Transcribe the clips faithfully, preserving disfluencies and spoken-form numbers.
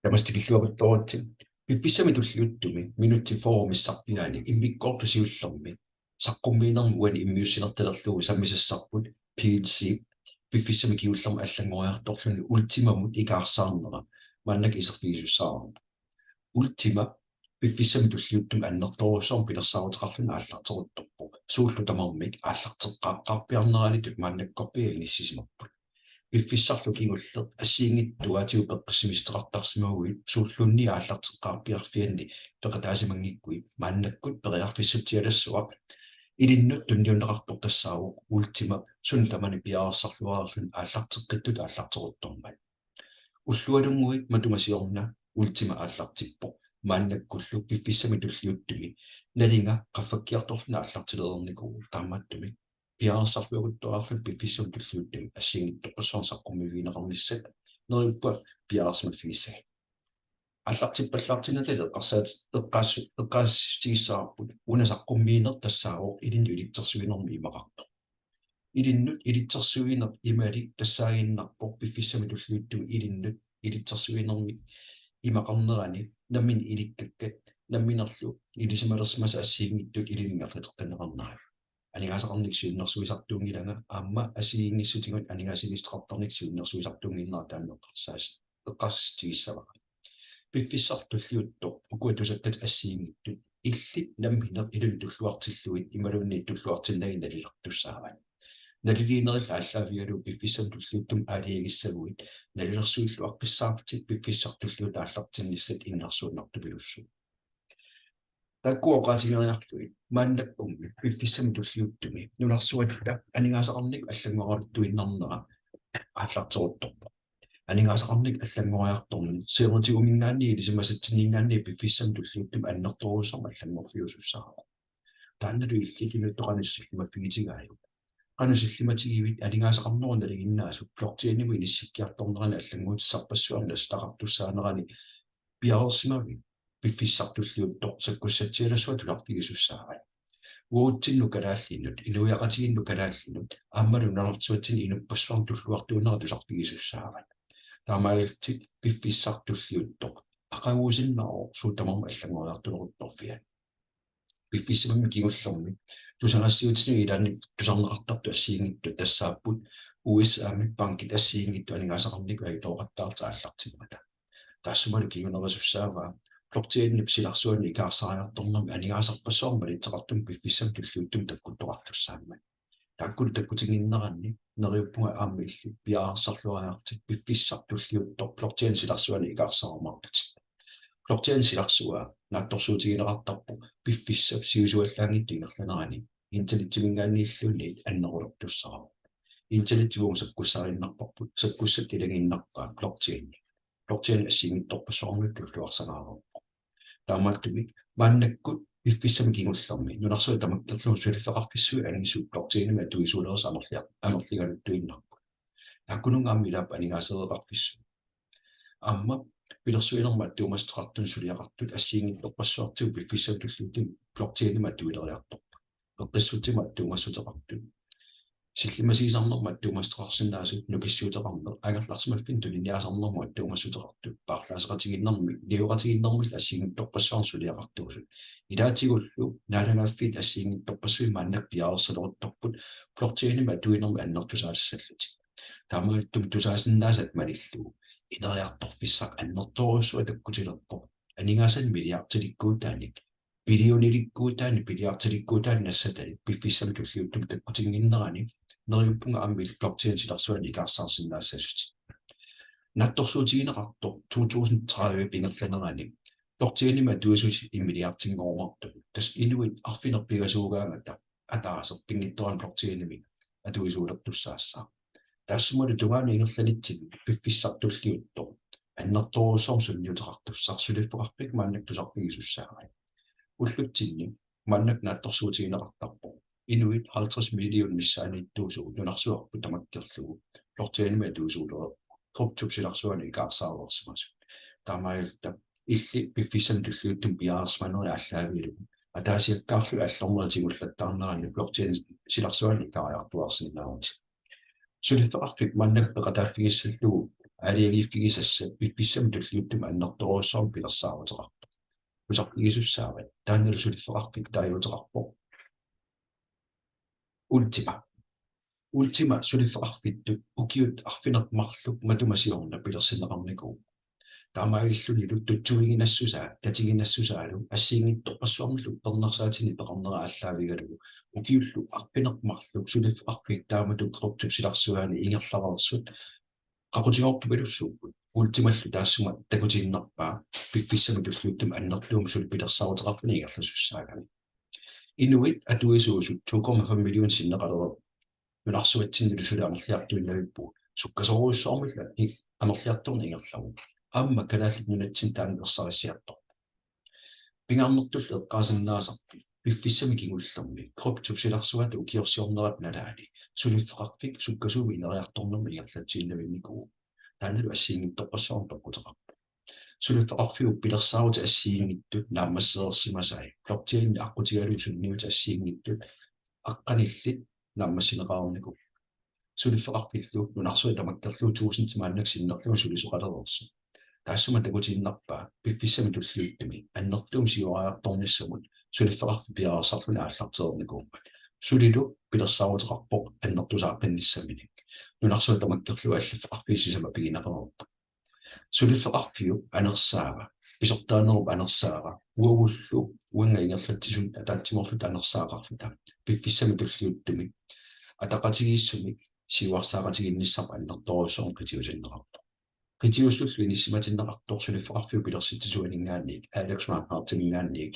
Tamassi tikilluaqqusaavusi. Piffissami tulliuttumi minutsit fyrre missarpiaani immikkoortut siullermi saqqummiinermi uani immiussinertalerlugu sammisassarput P L C piffissami kingullermi allanngoriartorluni Ultimamut ikaarsaarnera maannakkut iserfigisussaavarput. Ultima piffissami tulliuttumi annertoorujussuarmik pilersaaruteqarluni aallarteruttorpoq. Suullu tamarmik aallarteqqaaqqaarpiarneraniittut maannakkorpiaq inissisimapput. Piffissarlu kingulleq assigiinngitsut atugaatigut peqqissimistaqartarsimaguit suulluunniit aallarteqqaarpiarfianni peqataasimanngikkuit maannakkut periarfissatsialassuaq ilinnut tunniunneqartoq tassaavoq Ultima suni tamani piareersarluareerluni aallarteqqittutut aallarteruttormat. Ullualunnguit matuma siorna Ultima aallartippoq. Maannakkullu piffissami tulliuttumi nalinga qaffakkiartorluni aallartilereernikuuvoq. Taamaattumik piareersarluaruttuarluni piffissami tulliuttumi assigiinngitsorpassuarnik saqqummiivigineqarnissat neriuppunga piareersimaffigissagit. Aallartippallaartinnata eqqarsaat-, eqqaas-, eqqaasitsissutigissavarput una saqqummiineq tassaavoq ilinnut ilitsersuinermik imaqartoq. Ilinnut ilitsersuineq imalik tassaaginnarpoq piffissami tulliuttumi ilinnut ilitsersuinermik imaqarnerani nammineq ilikkakkat namminerlu ilisimalersimasat assigiinngitsut ilinnut ingerlateqqinneqarnerat. Aningaasaqarnikkut siunnersuisartuunngilanga aamma assigiinngissutigut aningaasaliissuteqartarnikkut siunnersuisartuunnginnera taanna eqqarsaas-, eqqaasitsissutigissavarput. Piffissaq tulliuttoq ukua tusakkat assigiinngitsut illit nammineq ilinnut tulluartillugit imaluunniit tulluartinnagit nalilertussaavat. Naliliinerillu aallaavigalugu piffissami tulliuttumi aalajangissaguit nalilersuilluaqqissaarlutit piffissaq tulliuttoq aallartinnissat innersuunnartupilussuuvoq. Taakku oqaatigeriarlugit maannakkummi piffissami tulliuttumi nunarsuatta aningaasaqarnikkut allanngoraluttuinnarnera aallarteruttorpoq. Aningaasaqarnikkut allanngoriartorneq siornatigut uminngaanniit ilisimasatsinninngaanniit piffissami tulliuttumi annertoorujussuarmik allanngorfiusussaavoq. Taannalu illit inuttut qanoq sillimaffigitigaajuk? Qanoq sillimatigivit aningaasaqarnerup nalinginnaasut blockchainimut inissikkiartornerani allannguutissarpassuarnik nassataqartussaanerani piareersimavit? Piffissaq tulliuttoq sakkussatsialassuaq tusarfigisussaavat. Uagutsinnut kalaallinut, inuiaqatigiinnut kalaallinut, aammalu nunarsuatsinni inuppassuarnut tulluartuunera tusarfigisussaavat. Taamaalillutit piffissaq tulliuttoq aqaguusinnaavoq suut tamarmik allanngoriartuleruttorfiat. Piffissami kingullermi tusagassiuutitigut ilaanni tusarneqartartut assigiinngitsut tassaapput U S A-mi bankit assigiinngitsut aningaasaqarnikkut ajutooqattaartut aallartimmata. Taassumalu kingunerisussaavaa blockchainip silarsuanut ikaarsaariartornermi aningaasarpassuarnik malitseqartumik piffissami tulliuttumi takkuttoqartussaammat. Taakkulu takkutinnginneranni neriuppunga aamma illit piareersarluariarlutit piffissaq tulliuttoq blockchainip silarsuanut ikaarsaarumaartutit. Blockchainip silarsua naatsorsuutigineqartarpoq piffissap sivisuallaanngitsup ingerlanerani internetsiminngaanniilluunniit annerulertussaavoq. Internettigut sakkussariinnarparput, sakkussatut ilagiinnarpaat blockchain. Blockchain assigiinngitsorpassuarnut tulluarsagaareerpoq. Taamaattumik maannakkut piffissami kingullermi nunarsuaq tamakkerlugu suliffeqarfissuit angisut blockchainimik atuisuulerisut amerlia-, amerligaluttuinnarput. Taakkununnga aamma ilaapput aningaasereqarfissuit. Aamma pilersuinermut attuumassuteqartunut suliaqartut assigiinngitsorpassuartigut piffissami tulliuttumi blockchainimik atuileriartorput. Peqqissutsimut attuumassuteqartut. Sillimasiisarnermut attuumassuteqarsinnaasut, nukissiuteqarneq, angerlarsimaffinnik tuniniaasarnermut attuumassuteqartut, paarlaasseqatigiinnermi, niueqatigiinnermillu assigiinngitsorpassuarnik suliaqartuusut. Ilaatigullu naalagaaffiit assigiinngitsorpassuit maannakkut piareersaleruttorput blockchainimik atuinermik annertusaatissallutik. Taamaattumik tusaasinnaasat malillugu ineriartorfissaq annertoorujussuaq takkutilerpoq. Aningaasanik milliardilikkuutaanik, billionilikkuutaanik, billiardilikkuutaanik nassatanik piffissami tulliuttumi takkutinnginnerani neriuppunga aamma illit blockchainip silarsuanut ikaarsaarsinnaassasutit. Naatsorsuutigineqartoq to tusind tredive ingerlanerani blockchainimik atuisuusutit milliardinngoorumaartut. Tassa inuit arfineq-pingasuugaangata ataaseq pinngitsoorani blockchainimik atuisuulertussaassaaq. Taassumalu tungaanut ingerlanitsinni piffissaq tulliuttoq annertoorujussuarmik sunniuteqartussaq suliffeqarfik maannakkut tusarfigisussaavat. Ullutsinni maannakkut naatsorsuutigineqartarpoq inuit halvtreds million missaaniittuusugut nunarsuarput tamakkerlugu blockchainimik atuisuulereerput, kryptop silarsuanut ikaarsaareersimasut. Taamaalilluta illit piffissami tulliuttumi piareersimanerit aallaavigalugu ataasiakkaarlugit allornerit tigullattarneranni blockchainip silarsuanut ikaariartuaarsinnaavutit. Suliffeqarfik maannakkut peqataaffigissallugu aalajangiiffigisassat piffissami tulliuttumi annertoorujussuarmik pilersaaruteqartoq. Tusarfigisussaavat, taannalu suliffeqarfik taaguuteqarpoq Ultima. Ultima suliffeqarfittut ukiut arfineq-marluk matuma siorna pilersinneqarnikuuvoq. Taamaalillunilu tutsuiginassusaa, tatiginassusaalu assigiinngitsorpassuarnillu uppernarsaatini peqarnera aallaavigalugu ukiullu arfineq-marluk suliffeqarfik taamatut kryptop silarsuaani ingerlareersut qaqutigoortupilussuupput. Ultimallu taassuma takutiinnarpaa piffissami tulliuttumi annertuumik suli pilersaaruteqarluni ingerlasussaagami. Inuit atuisuusut to komma fem million sinneqalereerput. Nunarsuatsinnilu suli amerliartuinnavippugut. Sukkasoorujussuarmillu i-, amerliartorneq ingerlavoq. Aamma Kalaallit Nunatsinni taanna ersarissiartorpoq. Pingaarnertullu eqqaasinnaasarput piffissami kingullermi kryptop silarsuata ukiorsiornerata nalaani suliffeqarfik sukkasuumik ineriartornermik ingerlatsiinnavinnikuuvoq. Taannalu assigiinngitsorpassuarnik peqquteqarpoq. Suliffeqarfiup pilersaarutit assigiinngitsut naammassereersimasai blockchainip aqqutigalugu sunniutit assigiinngitsut aqqanillit naammassineqareernikuupput. Suliffeqarfillu nunarsuaq tamakkerlugu tusind maannakkut sinnerlugu sulisoqalereersut. Taassuma takutiinnarpaa piffissami tulliuttumi annertuumik siuariartornissamut suliffeqarfik piareersarluni aallartereernikuummat. Sulilu pilersaaruteqarpoq annertusaaqqinnissaminik. Nunarsuaq tamakkerlugu allaffeqarfiit sisamat pigineqareerput. Suliffeqarfiup anersaava, pisortaanerup anersaava, uagullu uanga ingerlatsisut ataatsimoorluta anersaaqarluta piffissami tulliuttumi ataqatigiissumik siuarsaaqatigiinnissaq annertoorujussuarmik qitiutinneqarpoq. Qitiusullu inissisimatinneqartoq suliffeqarfiup pilersitsisuaninngaanniit, Alex Reinhardtiminngaanniit,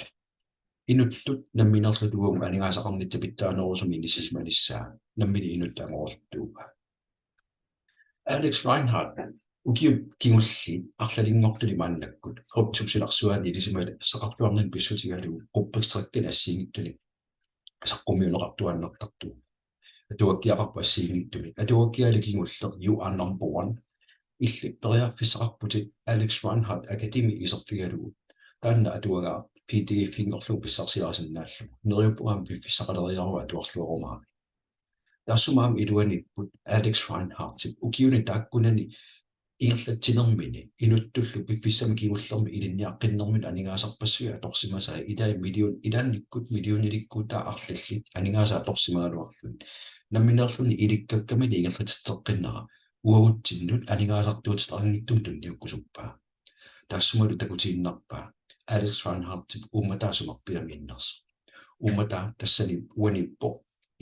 inuttut nammineerluta uagut aningaasaqarnitta pitsaanerusumik inissisimanissaa, nammineq inuttut angorusuttuuvoq. Alex Reinhardt ukiut kingulliit arlalinngortuni maannakkut kryptop silarsuaani ilisimasaqarluarnini pissutigalugu quppertseqqin assigiinngitsunik saqqummiunneqartuaannartartoq. Atuakkiaqarpoq assigiinngitsumik. Atuakkialu kingulleq You Are Number One. Illit periarfissaqarputit Alex Reinhardt Academy iserfigalugu. Taanna atuagaaq P D F-inngorlugu pissarsiarisinnaallugu. Neriuppunga aamma piffissaqaleriarua atuarluarumaarami. Taassuma aamma iluaniipput Alex Reinhardtip ukiuni taakkunani ingerlatsinermini inuttullu piffissami kingullermi ilinniaqqinnermini aningaasarpassuit atorsimasai, ilai million, ilaannikkut millionilikkuutaat arlallit aningaasat atorsimagaluarlugit. Nammineerluni ilikkakkaminnik ingerlatitseqqinnera uagutsinnut aningaasartuutitaqanngitsumik tunniukkusuppaa. Taassumalu takutiinnarpaa Alex Reinhardtip uummataa sumerpiamiinnersoq. Uummataa tassani uaniippoq: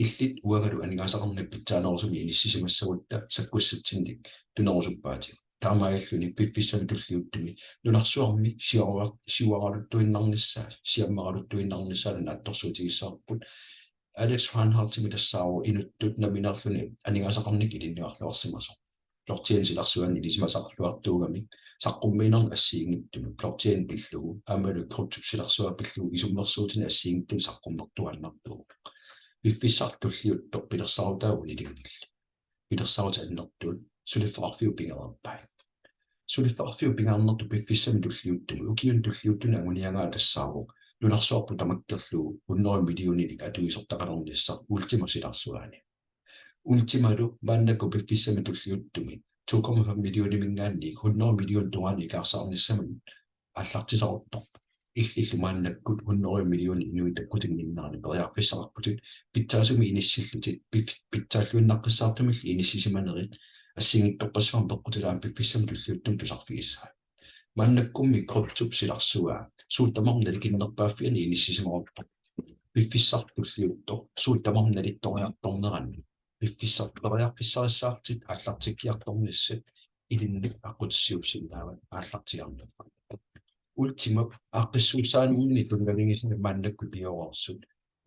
Illit uangalu aningaasaqarnitta pitsaanerusumik inissisimassagutta sakkussatsinnik tunerusuppaatigut. Taamaalilluni piffissami tulliuttumi nunarsuarmi siuara-, siuaraluttuinnarnissaa, siammaraluttuinnarnissaa naatsorsuutigissavarput. Alex Reinhardtimi tassaavoq inuttut nammineerluni aningaasaqarnikkut ilinniarluarsimasoq. Blockchain silarsuaani ilisimasaqarluartuugami saqqummiinermut assigiinngitsunut blockchain pillugu aammalu kryptop silarsua pillugu isummersuutinik assigiinngitsunik saqqummertuaannartuuvoq. Piffissaq tulliuttoq pilersaarutaa unilinngillat. Pilersaarutit annertuut suliffeqarfiup pigereerpai. Suliffeqarfiup pingaarnertut piffissami tulliuttumi ukiuni tulliuttuni anguniagaa tassaavoq nunarsuarput tamakkerlugu hundrede millioninik atuisortaqalernissaq Ultimap silarsuaani. Ultimalu maannakkut piffissami tulliuttumi to komma fem millioniminngaanniit hundrede million tungaanut ikaarsaarnissamut aallartisaruttorpoq. Illillu maannakkut hundrede million inuit takkutinnginneranni periarfissaqarputit pitsaasumik inissillutit pif-, pitsaalluinnaqqissaartumillu inissisimanerit assigiinngitsorpassuarnik peqqutilaamik piffissami tulliuttumi tusarfigissavat. Maannakkummi kryptop silarsua suut tamarmik nalikinnerpaaffianni inissisimaruttorpoq. Piffissaq tulliuttoq suut tamarmik nalittoriartorneranni piffissaq periarfissarissaarlutit aallartikkiartornissat ilinnut aqqutissiuussinnaavat aallartiaarneq. Ultimap aaqqissuussaanermini tunniunneqarnissaq maannakkut pioreersut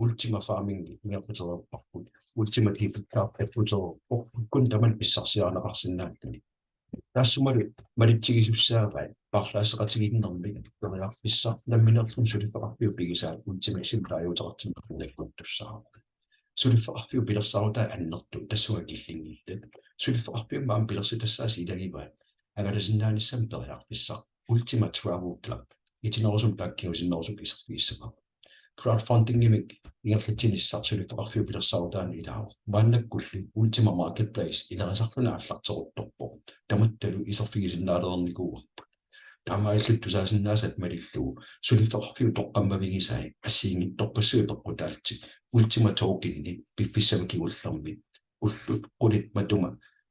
Ultima Farming ingerlatereerparput. Ultima Debit Card takkutereerpoq. Kun tamanna pissarsiarineqarsinnaalluni. Taassumalu malitsigisussaavaat paarlaasseqatigiinnermik periarfissaq nammineerluni suliffeqarfiup pigisaa Ultima isumik taaguuteqartinneqarnikkuttussaavoq. Suliffeqarfiup pilersaarutai annertuut tassunga killinngillat. Suliffeqarfiup aamma pilersitassaasi ilagivaat angalasinnaanissamut periarfissaq Ultima Travel Club. Itinerusumik taakkiusinnerusukkut iserfigissavarput. crowdfundingimik ingerlatsinissaq suliffeqarfiup pilersaarutaani ilaavoq. Maannakkulli Ultima Marketplace inerisarluni aallarteruttorpoq. Tamattalu iserfigisinnaalernikuuarput. Taamaalillutit tusaasinnaasat malillugu suliffeqarfiup toqqammavigisai assigiinngitsorpassuit peqqutaallutik Ultima Tokeni piffissami kingullermi ullut qulit matuma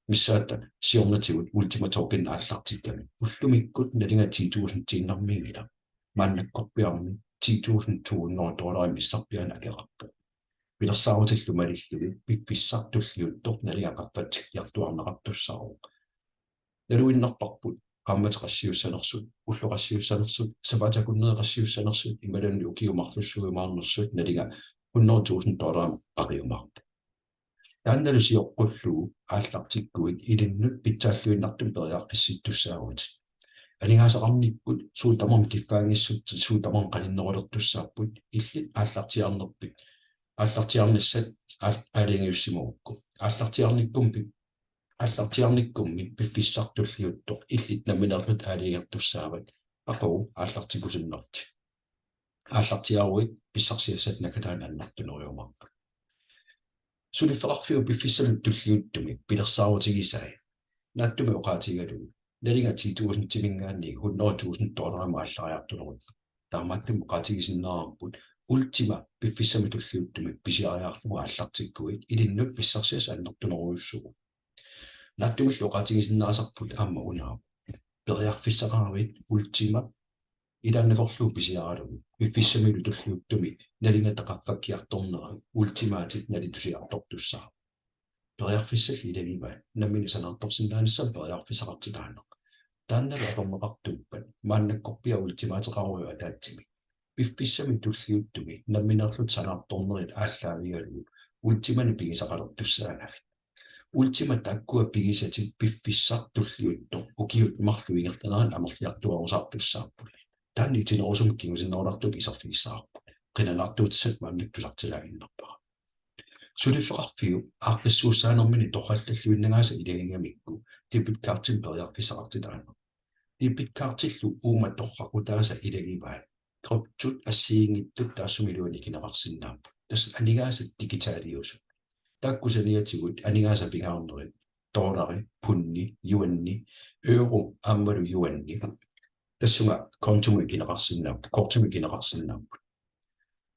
missaata siornatigut Ultima Token aallartikkami ullumikkut nalinga ti tusindiinnarmiunngilaq. Maannakkorpiarmi ti tusind to hundrede dollarit missarpiaani akeqarpoq. Pilersaarutillu malillugit piffissaq tulliuttoq nalinga qaffatsikkiartuaarneqartussaavoq. Naluinnarparput qaammatit qassiussanersut, ullut qassiussanersut, sapaatip akunneri qassiussanersut imaluunniit ukiut marlussuimaarnersut nalinga hundrede tusind dollarimut qaqiumaarpoq. Taannalu sioqqullugu aallartikkuit ilinnut pitsaalluinnartumik periarfissittussaavutit. Aningaasaqarnikkut suut tamarmik kiffaanngissutit, suut tamarmik qaninnerulertussaapput, illit aallartiaarnerpit, aallartiaarnissat aal-, aalajangiussimagukku. Aallartiaarnikkummi pi-, aallartiaarnikkummi piffissaq tulliuttoq illit nammineerlutit aalajangertussaavat, aqagu aallartikkusunnerlutit. Aallartiaaruit pissarsiassat nakataanni annertunerujumaarput. Suliffeqarfiup piffissami tulliuttumi pilersaarutigisai naatsumik oqaatigalugu nalinga ti tusindimiingaanniit hundrede tusind dollarimut aallariartuleruttorpoq. Taamaattumik oqaatigisinnaavarput Ultima piffissami tulliuttumi pisiariarlugu aallartikkuit ilinnut pissarsiassat annertunerujussuupput. Naatsumillu oqaatigisinnaasarput aamma unaavoq: periarfissaqaravit Ultima ilaannakorlugu pisiaralugu piffissamilu tulliuttumi nalingata qaffakkiartornera Ultimaatit nalitusiartortussaavoq. Periarfissallu ilagivaat nammineq sanaartorsinnaanissamut periarfissaqartitaaneq. Taannalu atorneqartuuppat maannakkorpiaq Ultimaateqaruit ataatsimik piffissami tulliuttumi nammineerlutit sanaartornerit aallaavigalugu Ultimanik pigisaqalertussaagavit. Ultima taakkua pigisatit piffissaq tulliuttoq ukiut marluk ingerlaneranni amerliartuaarusaartussaapput. Taanna itinerusumik kingusinnerulaartumik iserfigissavarput. Qilanaartuutissat maannakkut tusartilaaginnarpara. Suliffeqarfiup aaqqissuussaanermini torrallalluinnagaasa ilagigamikku debit cardimik periarfissaqartitaaneq. Debit cardillu uuma torraqutaasa ilagivaat kryptot assigiinngitsut taassuma iluani ikineqarsinnaapput. Tassa aningaasat digitaliusut. Taakku saniatigut aningaasat pingaarnerit dollari, pundi, yuani, euro aammalu yuani tassunga kontomut ikineqarsinnaapput, kortimut ikineqarsinnaapput.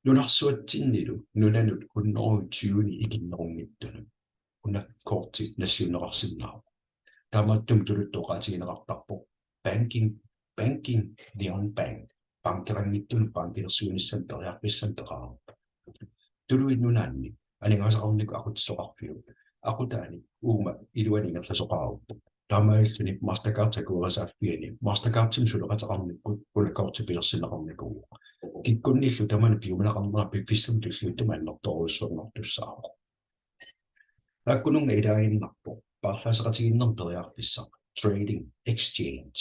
Nunarsuatsinnilu nunanut hundrede tyve ikinnerunngitsunut una korti nassiunneqarsinnaavoq. Taamaattumik tuluttut oqaatigineqartarpoq banking, banking the unbanked. Bankeqanngitsunut bankilersuinissamut periarfissamik peqarpoq. Tuluit Nunaanni aningaasaqarnikkut aqutsisoqarfiup aqutaani uuma iluani ingerlasoqarpoq. Taamaalilluni Mastercard akuerisaaffiani Mastercardimik suleqateqarnikkut una korti pilersinneqarnikuuvoq. Kikkunnillu tamanut piuminaqarnera piffissami tulliuttumi annertoorujussuanngortussaavoq. Taakkununnga ilaaginnarpoq paarlaasseqatigiinnermut periarfissaq, trading, exchange.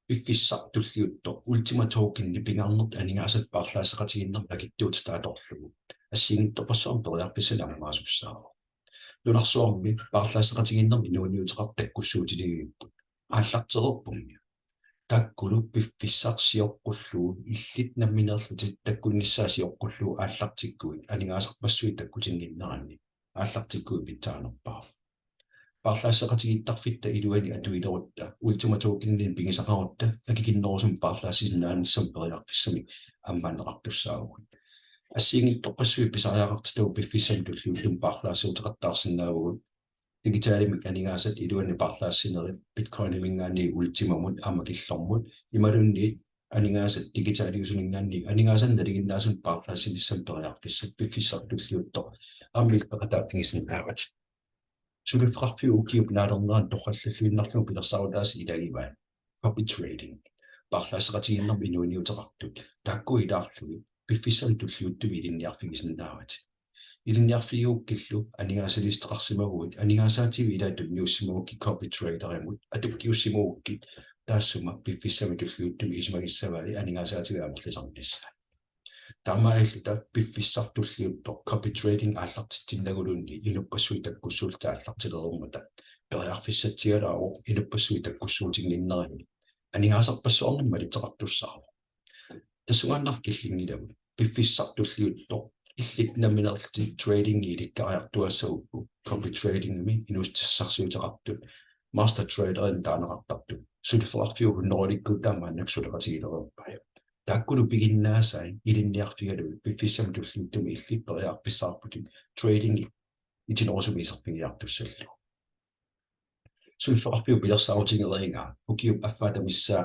Piffissaq tulliuttoq Ultima Tokeni pingaarnertut aningaasat paarlaasseqatigiinnermut akitsuutitut atorlugu assigiinngitsorpassuarnik periarfissanik ammaasussaavoq. Nunarsuarmi paarlaasseqatigiinnermik inuuniuteqartut takkussuutilivipput aallartereerpummi. Taakkulu piffissaq sioqqullugu illit nammineerlutit takkunnissaa sioqqullugu aallartikkuit aningaasarpassuit takkutinnginneranni aallartikkuit pitsaanerpaavoq. Paarlaasseqatigiittarfitta iluani atuilerutta Ultima Tokeninik pigisaqarutta akikinnerusumik paarlaassisinnaanissamut periarfissamik ammaanneqartussaavugut. Assigiinngitsorpassuit pisariaqartitagut piffissami tulliuttumi paarlaassuuteqattaarsinnaavugut. Digitalimik aningaasat iluanni paarlaassinerit Bitcoinimiingaanniit Ultimamut aamma killormut imaluunniit aningaasat digitaliusuniingaanniit aningaasanik nalinginnaasunik paarlaassinissamut periarfissat piffissaq tulliuttoq aamma illit peqataaffigisinnaavatit. Suliffeqarfiup ukiup naalernerani torrallalluinnarlugu pilersaarutaasa ilagivaat copy trading. Paarlaasseqatigiinnermik inuuniuteqartut taakku ilaarlugit piffissami tulliuttumi ilinniarfigisinnaavatit. Ilinniarfigigukkillu aningaasaliisoqarsimaguit aningaasaatitit ilaat tunniussimagukkit copy traderimut atukkiussimagukkit taassuma piffissami tulliuttumi isumagissavai aningaasaatitit amerlisarnissaat. Taamaalilluta piffissaq tulliuttoq copy trading aallartitsinnaguluunniit inuppassuit takkussuullutit aallartilereermata periarfissatsialaavoq inuppassuit takkussuutinnginneranni aningaasarpassuarnik malitseqartussaavoq. Tassungaannaq killinngilagut. piffissaq tulliuttoq illit nammineerlutit trading ilikkariartuaassagukku, copy tradingimi inuussutissarsiuteqartut, master traderimik taaneqartartut, suliffeqarfiup hunnorujulikkuutaat maannakkut suleqatigilereerpai. Taakkulu piginnaasai ilinniarfigalugit piffissami tulliuttumi illit periarfissaqarputit trading itinerusumik iserfigiartussallugu. Suliffeqarfiup pilersaarutigereeraa ukiup affaata missaa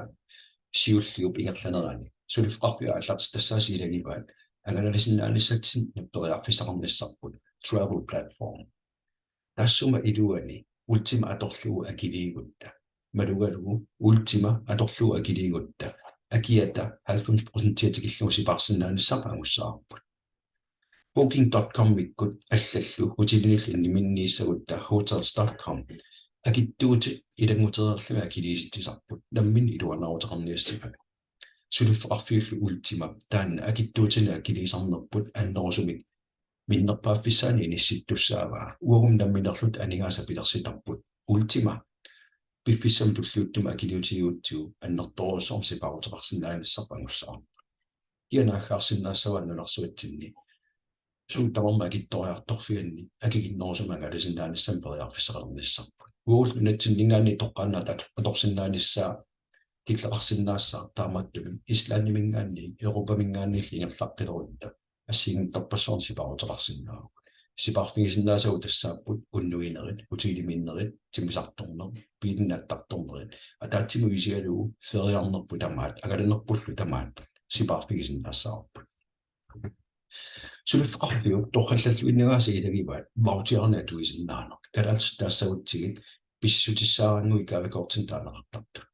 siulliup ingerlanerani suliffeqarfiup aallartittassaasi ilagivaat angalasinnaanissatsinnut periarfissaqarnissarput, travel platform. Taassuma iluani Ultima atorlugu akiliigutta, malugalugu Ultima atorlugu akiliigutta, akiata halvfems procent tikillugu sipaarsinnaanissaq angussavarput. Booking dot com-ikkut allallu hotelinillu niminniissagutta hotels dot com akitsuutit ilanngutereerlugit akiliisitsisarput, nammineq iluanaaruteqarniassagalu. Suliffeqarfiullu Ultima taanna akitsuutinik akiliisarnerput annerusumik minnerpaaffissaani inissittussaavaa. Uagummi nammineerluta aningaasat pilersitarput Ultima piffissami tulliuttumi akiliutigigutsigu annertoorujussuarmik sipaaruteqarsinnaanissarput angussavarput. Kia naaggaarsinnaassavaa nunarsuatsinni suut tamarmik akitsoriartorfianni akikinnerusumik angalasinnaanissamut periarfissaqalernissarput. Uagullu nunatsinninngaanniit toqqaannaq at-, atorsinnaanissaa killeqarsinnaassaaq, taamaattumik Islandiminngaanniit Europaminngaanniillu ingerlaqqilerutta assigiinngitsorpassuarnik sipaaruteqarsinnaavugut. Sipaarfigisinnaasagut tassaapput unnuinerit, hotelimiinnerit, timmisartorneq, biilinik attartornerit, ataatsimut isigalugu feriarnerput tamaat, angalanerpullu tamaat sipaarfigisinnaassavarput. Suliffeqarfiup torrallalluinnagaasa ilagivaat voucherinik atuisinnaaneq. Kalaallisut taassagutsigit pissutissaaranngui gavekortinik taaneqartartut.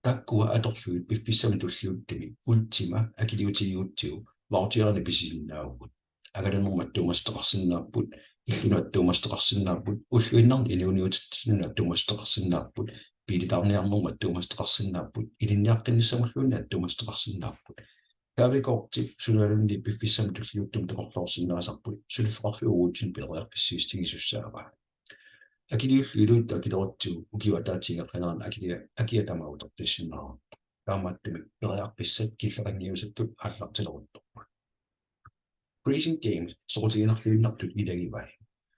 Taakkua atorlugit piffissami tulliuttumi Ultima akiliutigigutsigu voucherinik pisisinnaavugut. Angalanermut attuumassuteqarsinnaapput, illunut attuumassuteqarsinnaapput, ulluinnarni inuuniutitsinnut attuumassuteqarsinnaapput, biilitaarniarnermut attuumassuteqarsinnaapput, ilinniaqqinnissamulluunniit attuumassuteqarsinnaapput. Gavekortit sunaluunniit piffissami tulliuttumi takorloorsinnaasarput, suliffeqarfiup uagutsinnut pileriarfissiissutigisussaavaa. Akiliullu iluitsoq akilerutsigu ukiup ataatsip ingerlanerani akilia-, akia tamaat utertissinnaavoq. Taamaattumik periarfissat killeqanngiusattut aallartileruttorput. Freezing Games soqutiginarluinnartut ilagivai.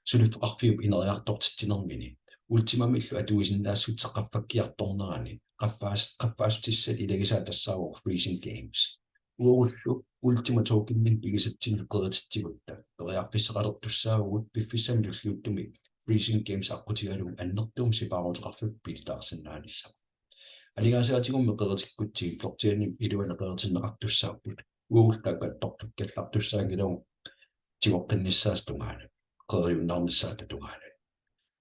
Suliffeqarfiup ineriartortitsinermini Ultimamillu atuisinnaassutissaq qaffakkiartornerani qaffaas-, qaffaassutissaat ilagisaat tassaavoq Freezing Games. Uagullu Ultima Tokeninik pigisatsinnut qerititsigutta periarfissaqalertussaavugut piffissami tulliuttumi Freezing Games aqqutigalugu annertuumik sipaaruteqarluta biilitaarsinnaanissamut. Aningaasaatigummi qeritikkutsigit blockchainimi iluani qeritinneqartussaapput. Uagullu taakku attorpakkallartussaanngilagut tigoqqinnissaata tungaanut, qeriunnaarnissaata tungaanut.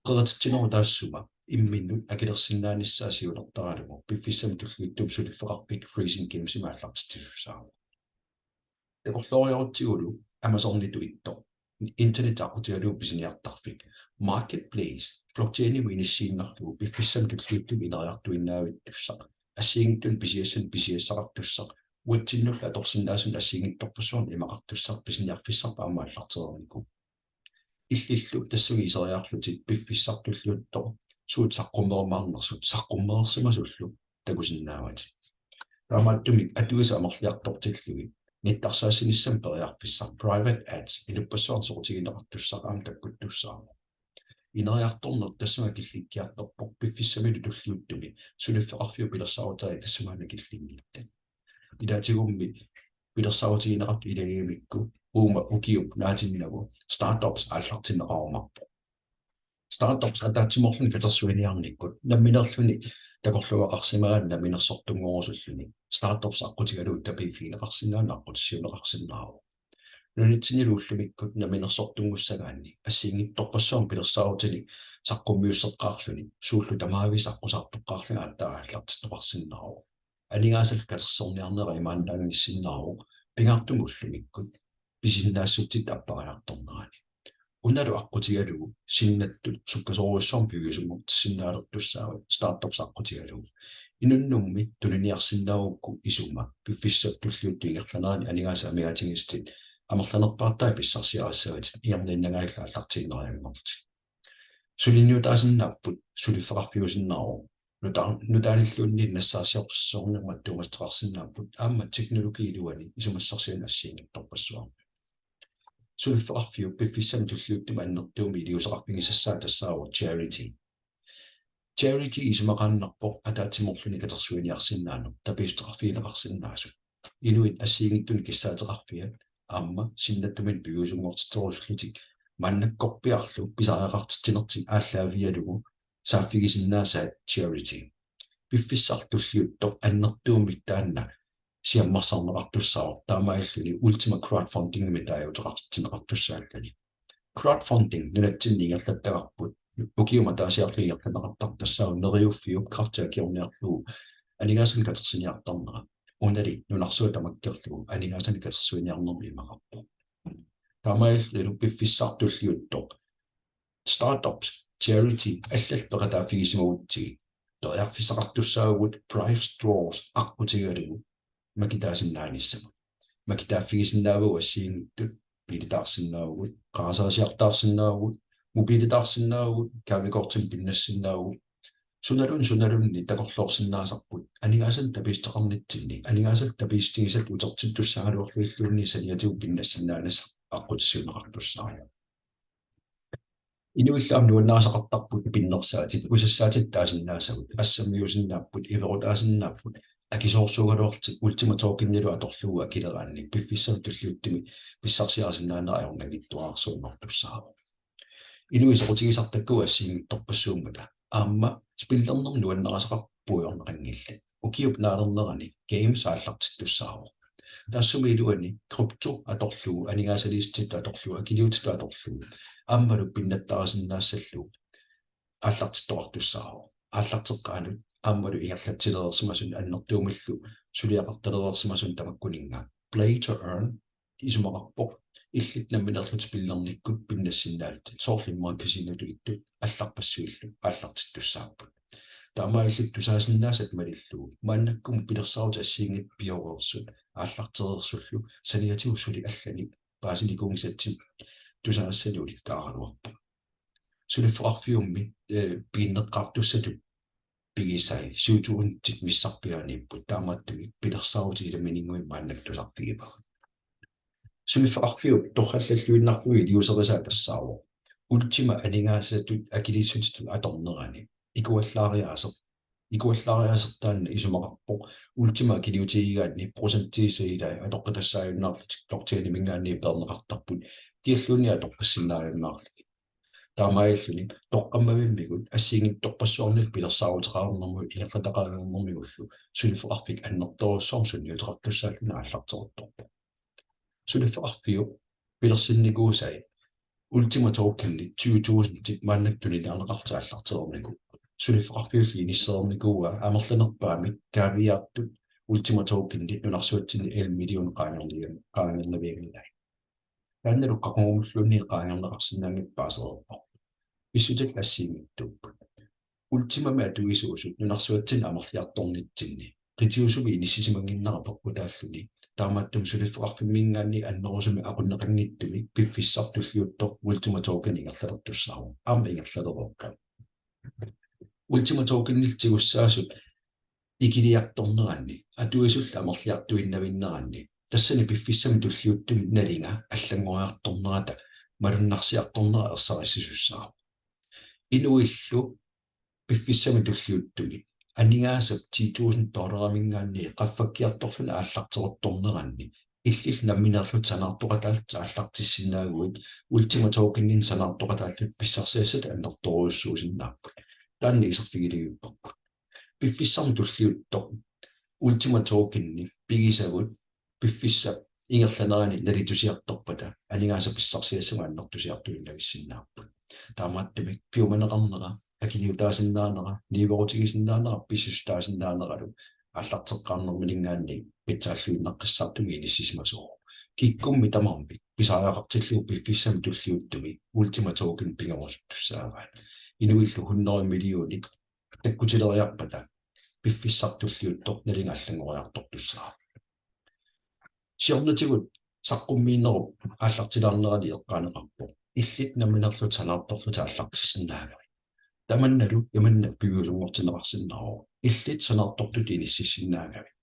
Qerititsinerup taassuma imminnut akilersinnaanissaa siunertaralugu piffissami tulliuttumi suliffeqarfik Freezing Gamesimik aallartitsisussaavoq. Takorlooriarutsigulu Amazonitut ittoq, internet aqqutigalugu pisiniartarfik, marketplace, blockchainimut inissiinnarlugu piffissami tulliuttumi ineriartuinnavittussaq, assigiinngitsunik pisiassanik pisiassaqartussaq, uatsinnullu atorsinnaasunik assigiinngitsorpassuarnik imaqartussaq pisiniarfissarput aamma aallartereernikuuvoq. Illillu tassunga iseriarlutit piffissaq tulliuttoq suut saqqummerumaarnersut saqqummereersimasullu takusinnaavatit. Taamaattumik atuisut amerliartortillugit nittarsaassinissamut periarfissaq private ads inuppassuarnut soqutigineqartussaq aamma takkuttussaavoq. Ineriartorneq tassunga killikkiartorpoq piffissamilu tulliuttumi suliffeqarfiup pilersaarutai tassungaannaq killinngillat. Ilaatigummi pilersaarutigineqartut ilagigamikku uuma ukiup naatinnagu startups aallartinneqarumaarpoq. Startups ataatsimoorluni katersuiniarnikkut nammineerluni takorluugaqarsimagaanni namminersortunngorusulluni startups aqqutigalugu tapiiffigineqarsinnaanera aqqutissiuunneqarsinnaavoq. Nunatsinnilu ullumikkut namminersortunngussagaanni assigiinngitsorpassuarnik pilersaarutinik saqqummiusseqqaarluni suullu tamaavisa aqqusaartoqqaarlugit aatsaat aallartittoqarsinnaavoq. Aningaasallu katersorniarnera imaannaanngissinnaavoq pingaartumik ullumikkut pisisinnaassutsitta appariartornerani. Unalu aqqutigalugu sinnattut sukkasoorujussuarmik piviusunngortissinnaalertussaavat startups aqqutigalugu. Inunnummi tuniniarsinnaagukku isuma piffissap tulliuttup ingerlanerani aningaasat amigaatigisatit amerlanerpaartaat pissarsiarissavatit ingerlaannangajallu aallartiinnarianngorlutit. Suliniutaasinnaapput suliffeqarfiusinnaavoq nuta-, nutaanilluunniit nassaarsiorsuarnermut attuumassuteqarsinnaapput aamma teknologiip iluani isumassarsiunik assigiinngitsorpassuarnik. Suliffeqarfiup piffissami tulliuttumi annertuumik iliuuseqarfigisassaa tassaavoq charity. Charity isumaqaannarpoq ataatsimoorluni katersuiniarsinnaaneq, tapiissuteqarfigineqarsinnaasut. Inuit assigiinngitsunik kissaateqarfiat aamma sinnattuminnut piviusunngortitserusullutik maannakkorpiarlu pisariaqartitsinertik aallaavigalugu saaffigisinnaasaat charity. Piffissaq tulliuttoq annertuumik taanna siammarsarneqartussaavoq, taamaalilluni Ultima crowdfundingimik taaguuteqartinneqartussaalluni. Crowdfunding nunatsinni ingerlattagarput, ukiumut ataasiarluni ingerlanneqartarpoq, tassaavoq Neriuffiup kræfti akiorniarlugu aningaasanik katersiniartarnera. Unali nunarsuaq tamakkerlugu aningaasanik katersuiniarnermik imaqarpoq. Taamaalillunilu piffissaq tulliuttoq startups, charity allallu peqataaffigisimagutsigit, periarfissaqartussaavugut prize draws aqqutigalugu makitaasinnaanissamut. Makitaaffigisinnaavagut assigiinngitsut, biilitaarsinnaavugut, qarasaasiartaarsinnaavugut, mobiilitaarsinnaavugut, gavekortimik pinnassinnaavugut. Sunaluunniit, sunaluunniit takorloorsinnaasarput aningaasanik tapiissuteqarnitsinni, aningaasallu tapiissutigisallu utertittussaagaluarlugilluunniit saniatigut pinnassinnaanissaq aqqutissiuunneqartussaavoq. Inuillu aamma nuannarisaqartarput pinnersaatit, kusassaatit taasinnaasagut, assammiusinnaapput, iverutaasinnaapput, akisoorsuugaluarlutik Ultima Tokenilu atorlugu akileraanni piffissami tulliuttumi pissarsiarisinnaanera ajornanngittuararsuinnartussaavoq. Inuit soqutigisartakkagut assigiinngitsorpassuummata aamma spillerneq nuannarisaqarpoq puigorneqanngillat. Ukiup naalernerani games aallartittussaavoq. Taassuma iluani krypto atorlugu, aningaasaliissutitut atorlugu, akiliutitut atorlugu aammalu pinnattaarisinnaassallugu aallartittoqartussaavoq. Aallarteqqaanut aammalu ingerlatsilereersimasunut annertuumillu suliaqartalereersimasunut tamakkuninnga play to earn isumaqarpoq, illit nammineerlutit spillernikkut pinnassinnaallutit, soorlu immaqa casinotuittut allarpassuillu aallartittussaapput. Taamaalillutit tusaasinnaasat malillugu maannakkut pilersaarutit assigiinngitsut pioreersut aallartereersullu saniatigut suli allanik paasinikuunngisatsigu tusagassani ulikkaaraluarpoq. Suliffeqarfiummi, eh, piginneqqaartussatut pigisai syv tusindit missarpiaaniipput, taamaattumik pilersaarutit ilamininnguit maannakkut tusarfigivagut. Suliffeqarfiup torrallalluinnarlugu iliuuserisaa tassaavoq Ultima aningaasatut akiliissutitut atornerani ikuallaariaaseq. Ikuallaariaaseq taanna isumaqarpoq Ultima akiliutigigaanni procentiisa ilai atoqqitassaajunnaarlutik blockchainiminngaanniit peerneqartarput, kialluunniit atoqqissinnaajunnaarlugit. Taamaalilluni toqqammavimmigut assigiinngitsorpassuarnillu pilersaaruteqarnermut ingerlataqarnermigullu suliffeqarfik annertoorujussuarmik sunniuteqartussaalluni aallarteruttorpoq. Suliffeqarfiup pilersinnikuusai Ultima Tokenit tyve tusindit maannakkut tuniniarneqartut aallartereernikuupput. Suliffeqarfiullu inissereernikuuaa amerlanerpaamik kaaviiaartut Ultima Tokenit nunarsuatsinni en million qaangernian-, qaangernavianngilaat. Taannalu qaqugumulluunniit qaangerneqarsinnaanngitsut paasereerparput. Pissutitit assigiinngitsuupput. Ultimamik atuisuusut nunarsuatsinni amerliartornitsinni qitiusumik inissisimannginnera peqqutaalluni, taamaattumik suliffeqarfimminngaanniit annerusumik aqunneqanngitsumik piffissaq tulliuttoq Ultima Token ingerlalertussaavoq, aamma ingerlalereerpoq. Ultima Tokenillu tigussaasut ikiliartorneranni, atuisullu amerliartuinnavinneranni, tassani piffissami tulliuttumi nalinga allanngoriartornerata malunnarsiartornera ersarissisussaavoq. Inuillu piffissami tulliuttumi aningaasap ti tusind dollariminngaanniit qaffakkiartorluni aallarteruttorneranni, illit nammineerlutit sanaartoqataallutit aallartissinnaaguit Ultima Tokeninik sanaartoqataallutit pissarsiassat annertoorujussuusinnaapput. Taanna iserfigiliivipparput. Piffissami tulliuttumi Ultima Tokeni pigisagut piffissap ingerlanerani nalitusiartorpata aningaasat pissarsiassagut annertusiartuinnavissinnaapput. Taamaattumik piumaneqarnera, akiliutaasinnaanera, niuerutigisinnaanera, pisissutaasinnaaneralu aallarteqqaarnerminngaanniit pitsaalluinnaqqissaartumik inissisimasoq. Kikkummi tamarmi pisariaqartillugu piffissami tulliuttumi Ultima Token pigerusuttussaavaat. Inuillu hundrede millionit takkutileriarpata piffissaq tulliuttoq nalinga allanngoriartortussaavoq. Siornatigut saqqummiinerup aallartilaarnerani eqqaaneqarpoq: illit nammineerlutit sanaartorlutit aallartissinnaagavit. Tamannalu imanna piviusunngortinneqarsinnaavoq. Illit sanaartortutut inississinnaagavit.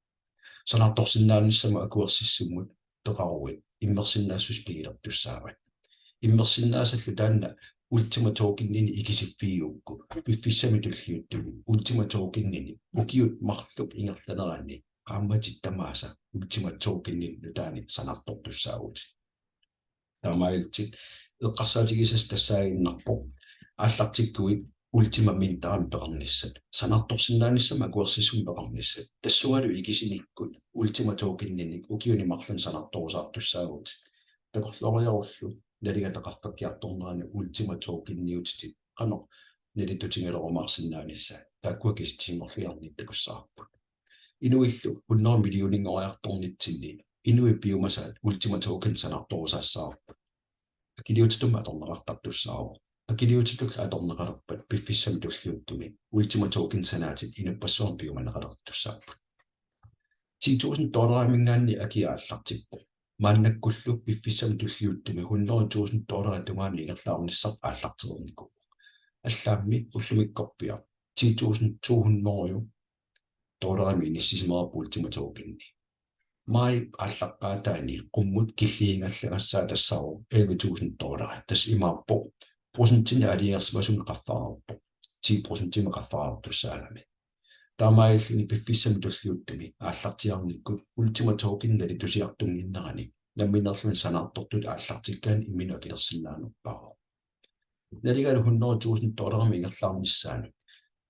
Sanaartorsinnaanissamut akuersissummut peqaruit immersinnaassuseq pigilertussaavat. Immersinnaasallu taanna Ultima Tokeninik ikisiffigigukku piffissami tulliuttumi Ultima Tokeninik ukiut marluk ingerlaneranni qaammatit tamaasa Ultima Tokeninik nutaanik sanaartortussaavutit. Taamaalillutit eqqarsaatigisassat tassaaginnarpoq: aallartikkuit Ultima Minterimik peqarnissat, sanaartorsinnaanissamut akuersissummik peqarnissat, tassungalu ikisinikkut Ultima Tokeninik ukiuni marlunni sanaartorusaartussaavutit. Takorlooriarullu nalingata qaffakkiartornerani Ultima Tokeniutitit qanoq nalitutigilerumaarsinnaanissaat, taakkua kisitsisinngorluinnarnikkut takussavarput. Inuillu hundrede millioninngoriartornitsinni inuit piumasaat Ultima Token sanaartorusaassaapput. Akiliutitut atorneqartartussaavoq. Akiliutitut atorneqalerpat piffissami tulliuttumi Ultima Token sanaatit inuppassuarnut piumaneqalertussaapput. Ti tusind dollariminngaanniit akia aallartippoq. Maannakkullu piffissami tulliuttumi hundrede tusind dollarit tungaanut ingerlaarnissaq aallartereernikuuvoq. Allaammi ullumikkorpiaq ti tusind to hundrede dollarimik inissisimavarput Ultima Tokeni. Maajip aallaqqaataani qummut killiinngallagassaa tassaavoq elleve tusind dollarit. Tassa imaappoq procentinik aalajangersimasumik qaffariarpoq. Ti procentimik qaffariartussaagami. Taamaalilluni piffissami tulliuttumi aallartiaarnikkut Ultima Token nalitusiartunnginnerani nammineerluni sanaartortutut aallartikkaanni imminut akilersinnaanerpaavoq. Nalingalu hundrede tusind dollarimik ingerlaarnissaanut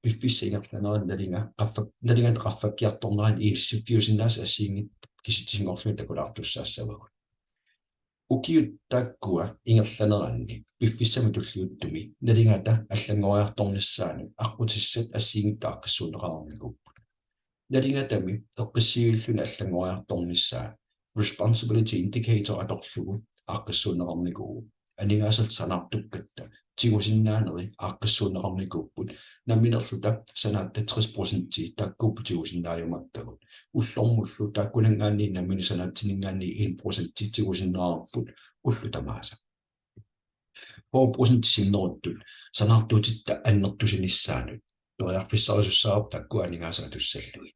piffissap ingerlanerani nalinga qaffak-, nalingata qaffakkiartornerani inissiffiusinnaasat assigiinngitsut kisitsisinngorlugit takulaartussaassavagut. Ukiut taakkua ingerlaneranni piffissami tulliuttumi nalingata allanngoriartornissaanut aqqutissat assigiinngitsut aaqqissuunneqareernikuupput. Nalingatami eqqissiivilluni allanngoriartornissaa responsibility indicator atorlugu aaqqissuunneqarnikuuvoq. Aningaasallu sanaartukkatta tigusinnaaneri aaqqissuunneqarnikuupput. Nammineerluta sanaatta tres procenti taakkuupput tigusinnaajumaartagut. Ullormullu taakkunanngaanniit nammineq sanaatsininngaanniit en procenti tigusinnaavarput ullut tamaasa. Fyrre procent sinneruttut sanaartuutitta annertusinissaanut periarfissarisussaavoq taakku aningaasat atussallugit.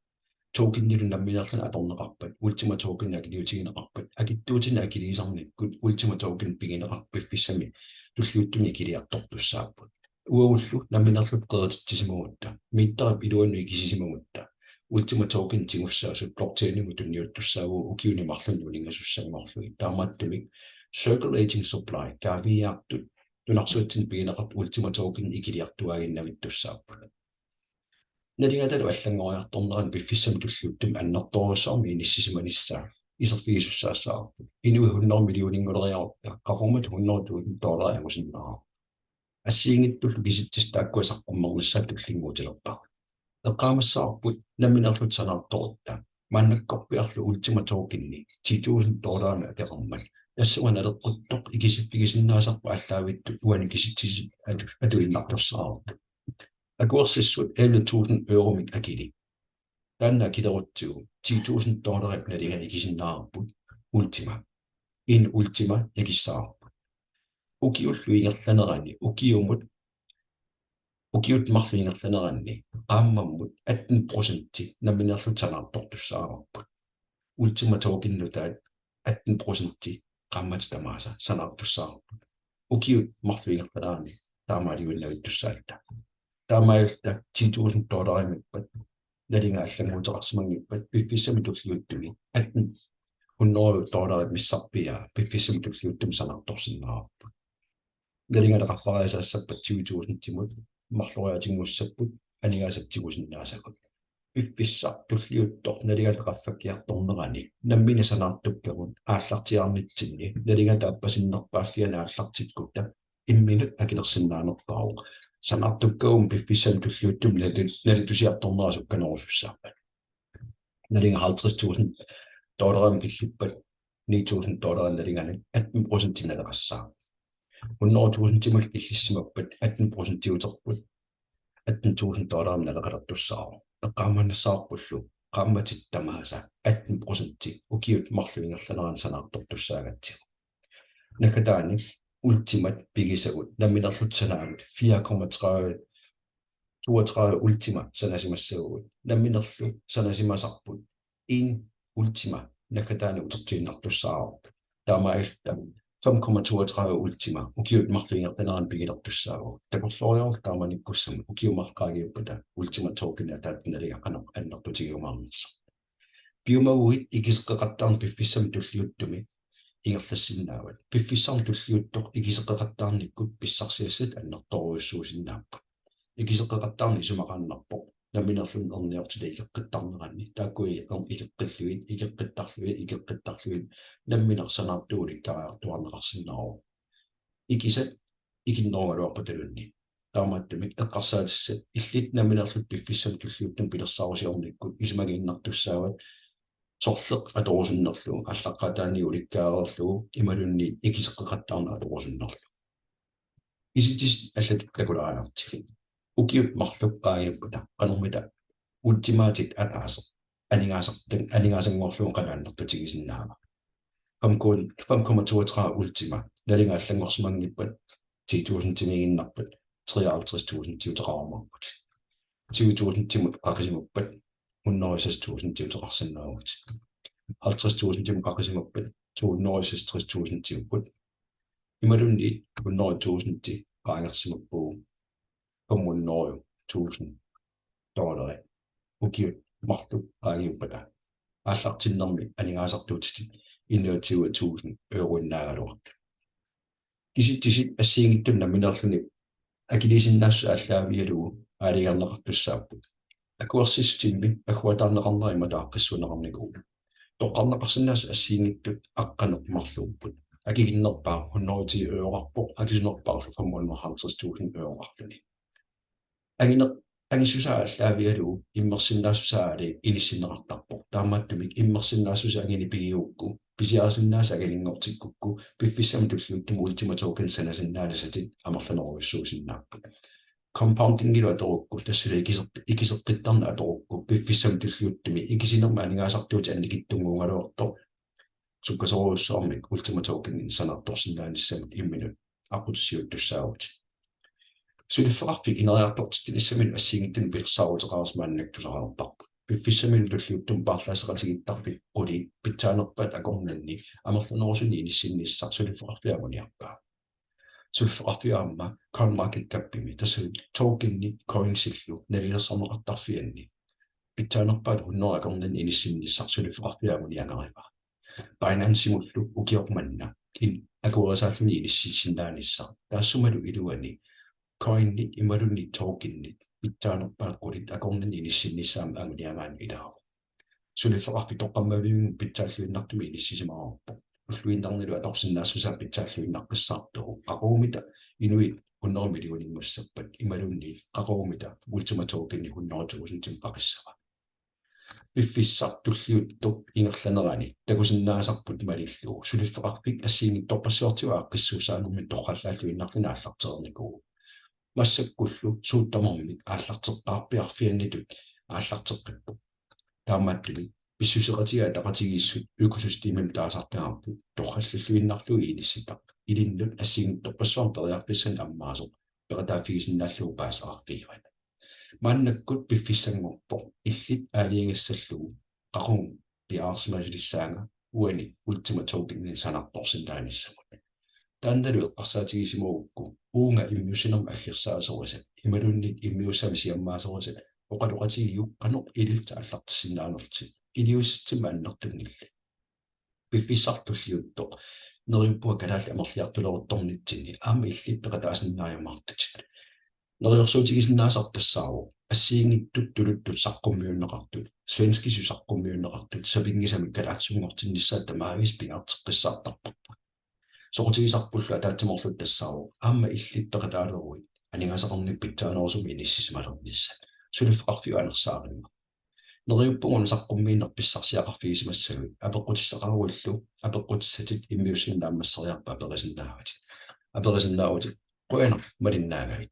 Tokenilu nammineerluni atorneqarpat, Ultima Token akiliutigineqarpat, akitsuutinik akiliisarnikkut Ultima Token pigineqartut piffissami tulliuttumi ikiliartortussaapput. Uagullu nammineerluta qerititsisimagutta, minterip iluanut ikisisimagutta, Ultima Token tigussaasut blockchainimut tunniuttussaavugut ukiuni marlunni uninngasussanngorlugit. Taamaattumik circulating supply, kaaviiaartut nunarsuatsinni pigineqartut Ultima Token ikiliartuaaginnavittussaapput. Nalingatalu allanngoriartornerani piffissami tulliuttumi annertoorujussuarmik inissisimanissaa iserfigisussaassavarput. Inuit hundrede millioninnguleriarutta, qaqugumitut hundrede tusind dollarit angusinnaavoq. Assigiinngitsullu kisitsisit taakkua saqqummernissaat tullinnguutilerpagut. Eqqaamassavarput nammineerluta sanaartorutta. Maannakkorpiarlu Ultima Tokeni ti tusind dollarimik akeqarmat, tassunga naleqquttoq ikisiffigisinnaasarput aallaavittut uani kisitsisit atu-, atuinnartussaavarput. Akuersissut elleve tusind euromik akili. Taanna akilerutsigu ti tusind dollarit nalinga ikisinnaavarput Ultima. En Ultima ikissavarput. Ukiullu ingerlaneranni, ukiumut, ukiut marluk ingerlaneranni qaammammut atten procenti nammineerluta sanaartortussaavarput. Ultima Token nutaat atten procenti qaammatit tamaasa sanaartussaavarput. Ukiut marluk ingerlaneranni taamaaliuinnavittussaalluta. Taamaalilluta ti tusind dollarimiippat nalinga allannguuteqarsimanngippat piffissami tulliuttumi atten hundrede dollarit missarpiaa piffissami tulliuttumi sanaartorsinnaavarput. Nalinga qaffariasaassappat tyve tusindimut marloriaatinngussapput aningaasat tigusinnaasagut. Piffissaq tulliuttoq nalingata qaffakkiartornerani nammineq sanaartukkagut aallartiaarnitsinni nalingata appasinnerpaaffiani aallartikkutta imminut akilersinnaanerpaavoq. Sanaartukkagut piffissami tulliuttumi nali-, nalitusiartornera sukkanerusussaammat. Nalinga halvtreds tusind dollarimut killippat ni tusind dollarit nalinganik atten procent naleqassaaq. Hundrede tusindimut killissimappat atten procentiuterput atten tusind dollarimut naleqalertussaavoq. Eqqaamaannassavarpullu qaammatit tamaasa atten procenti ukiut marluk ingerlaneranni sanaartortussaagatsigu. Naggataani Ultimat pigisagut nammineerluta sanaagut fire komma tredive toogtredive Ultima sanasimassavagut. Namminerlu sanasimasarput en Ultima naggataani utertiinnartussaavarput. Taamaalilluta fem komma toogtredive Ultima ukiut marluk ingerlanerani pigilertussaavagut. Takorlooriarluta taamanikkussamut ukiut marluk qaangiuppata Ultima Token ataatsip nalinga qanoq annertutigiumaarnersoq. Piumaguit ikiseqqeqattaarneq piffissami tulliuttumi ingerlassinnaavat. Piffissami tulliuttumi ikiseqqeqattaarnikkut pissarsiassat annertoorujussuusinnaapput. Ikiseqqeqattaarneq isumaqaannarpoq namminerluni erniortitat ikeqqittarneranni. Taakku i-, ikeqqillugit, ikeqqittarlugit, ikeqqittarlugit nammineq sanaartuunik taariartuaarneqarsinnaavoq. Ikisat ikinnerugaluarpataluunniit. Taamaattumik eqqarsaatissat illit namminerlutit piffissami tulliuttumi pilersaarusiornikkut isumagiinnartussaavat sorleq atorusunnerlugu, aallaqqaataaniit ulikkaareerlugu imaluunniit ikiseqqeqattaarneq atorusunnerlugu. Kisitsisit allatut takulaariartigit. Ukiut marluk qaangiuppata qanormita Ultimaatit ataaseq aningaasartan-, aningaasanngorlugu qanoq annertutigisinnaava? Fem komma toogtredive Ultima nalinga allanngorsimanngippat ti tusindimiiginnarpat treoghalvtreds tusindiuteqarumaarputit. Tyve tusindimut qaqisimappat hundrede og seks tusindiuteqarsinnaavutit. Halvtreds tusindimut qaqisimappat to hundrede og seksogtres tusindiupput. Imaluunniit hundrede tusindi qaangersimappat fem hundrede tusind dollari ukiut marluk qaangiuppata aallartinnermi aningaasartuutitit enogtyve tusind euroinnaagaluartut. Kisitsisit assigiinngitsunik nammineerluni akiliisinnaassuseq aallaavigalugu aalajangerneqartussaapput. Akuersissutimmi agguataarneqarnera imatut aaqqissuunneqarnikuuvoq. Toqqarneqarsinnaasut assigiinngitsut aqqaneq-marluupput. Akikinnerpaaq hundrede og ti euroqarpoq, akisunerpaarlu femoghalvtreds tusind euroqarluni. Angineq-, angissusaa aallaavigalugu immersinnaassusaa aali inissinneqartarpoq. Taamaattumik immersinnaassuseq angineq pigigukku, pisiarisinnaasat angineq-marlunngortikkukku, piffissami tulliuttumi Ultima Token sanasinnaanissatit amerlanerujussuusinnaapput. Compoundingilu atorukku, tassalu ikiseq-, ikiseqqittarneq atorukku, piffissami tulliuttumi ikisinermi aningaasartuutit annikitsunnguugaluartoq sukkasoorujussuarmik Ultima Tokeninik sanaartorsinnaanissamut imminut aqqutissiuuttussaavutit. Suliffeqarfik ineriartortitsinissaminut assigiinngitsunut pilersaaruteqareersimaannak tusarnaarparput. Piffissamilu tulliuttumi paarlaasseqatigiittarfik qulit pitsaanerpaat akornanni amerlanerusunik inissinnissaq suliffeqarfiup anguniarpaa. Suliffeqarfiup aamma CoinMarketCapimi, tassa tokenit coinsillu nalilersorneqartarfianni, pitsaanerpaat hundrede akornanni inissinnissaq suliffeqarfiup anguniagarivaa. Binancemullu ukioq manna in-, akuerisaalluni inissisinnaanissaq. Taassumalu iluani coinit imaluunniit tokenit pitsaanerpaat qulit akornanni inissinnissaannut anguniagaanni ilaavoq. Suliffeqarfik toqqammavimmut pitsaalluinnartumik inissisimavarput. Ulluinnarnilu atorsinnaassusaa pitsaalluinnaqqissaartuuvoq. Qaqugumita inuit hundrede millioninngussappata imaluunniit qaqugumita Ultima Tokeni hundrede tusindimut qaqissava. Piffissaq tulliuttoq ingerlanerani takusinnaasarput malillugu suliffeqarfik assigiinngitsorpassuartigut aaqqissuussaanermini torrallaalluinnarluni aallartereernikuuvoq. Massakkullu suut tamarmik aallarteqqaarpiarfiannitut aallarteqqippoq. Taamaattumik pissuseqatigiit ataqatigiissut økosystemimik taasartagarput torrallalluinnarlugu inissitaq. Ilinnut assigiinngitsorpassuarnik periarfissanik ammaasoq peqataaffigisinnaallugu paasisaqarfigivat. Maannakkut piffissanngorpoq illit aalajangissallugu qaqugu piareersimalernissaanga uani Ultima Tokeninik sanaartorsinnaanissamut. Taannalu eqqarsaatigisimagukku uunga immiussinermut aggersaasorisat imaluunniit immiussamik siammaasorisat oqaloqatigiuk qanoq ilillutit aallartissinnaanerlutit iliuusissutsimik annertunngillat. Piffissaq tulliuttoq neriuppunga kalaallit amerliartuleruttornitsinni aamma illit peqataasinnaajumaartutit. Neriorsuutigisinnaasarput tassaavoq assigiinngitsut tuluttut saqqummiunneqartut, svenskisut saqqummiunneqartut, sapinngisamik kalaallisunngortinnissaat tamaaviisa pingaarteqqissaartarparput. Soqutigisarpullu ataatsimoorluta tassaavoq aamma illit peqataaleruit aningaasaqarnikkut pitsaanerusumik inissisimalernissaat. Suliffeqarfiup anersaarima. Neriuppunga una saqqummiineq pissarsiaqarfigisimassagit apeqqutissaqaruillu apeqqutissatit immiussineq naammasseriarpat aperisinnaavat. Aperisinnaavutit: Qujanaq malinnaagavit.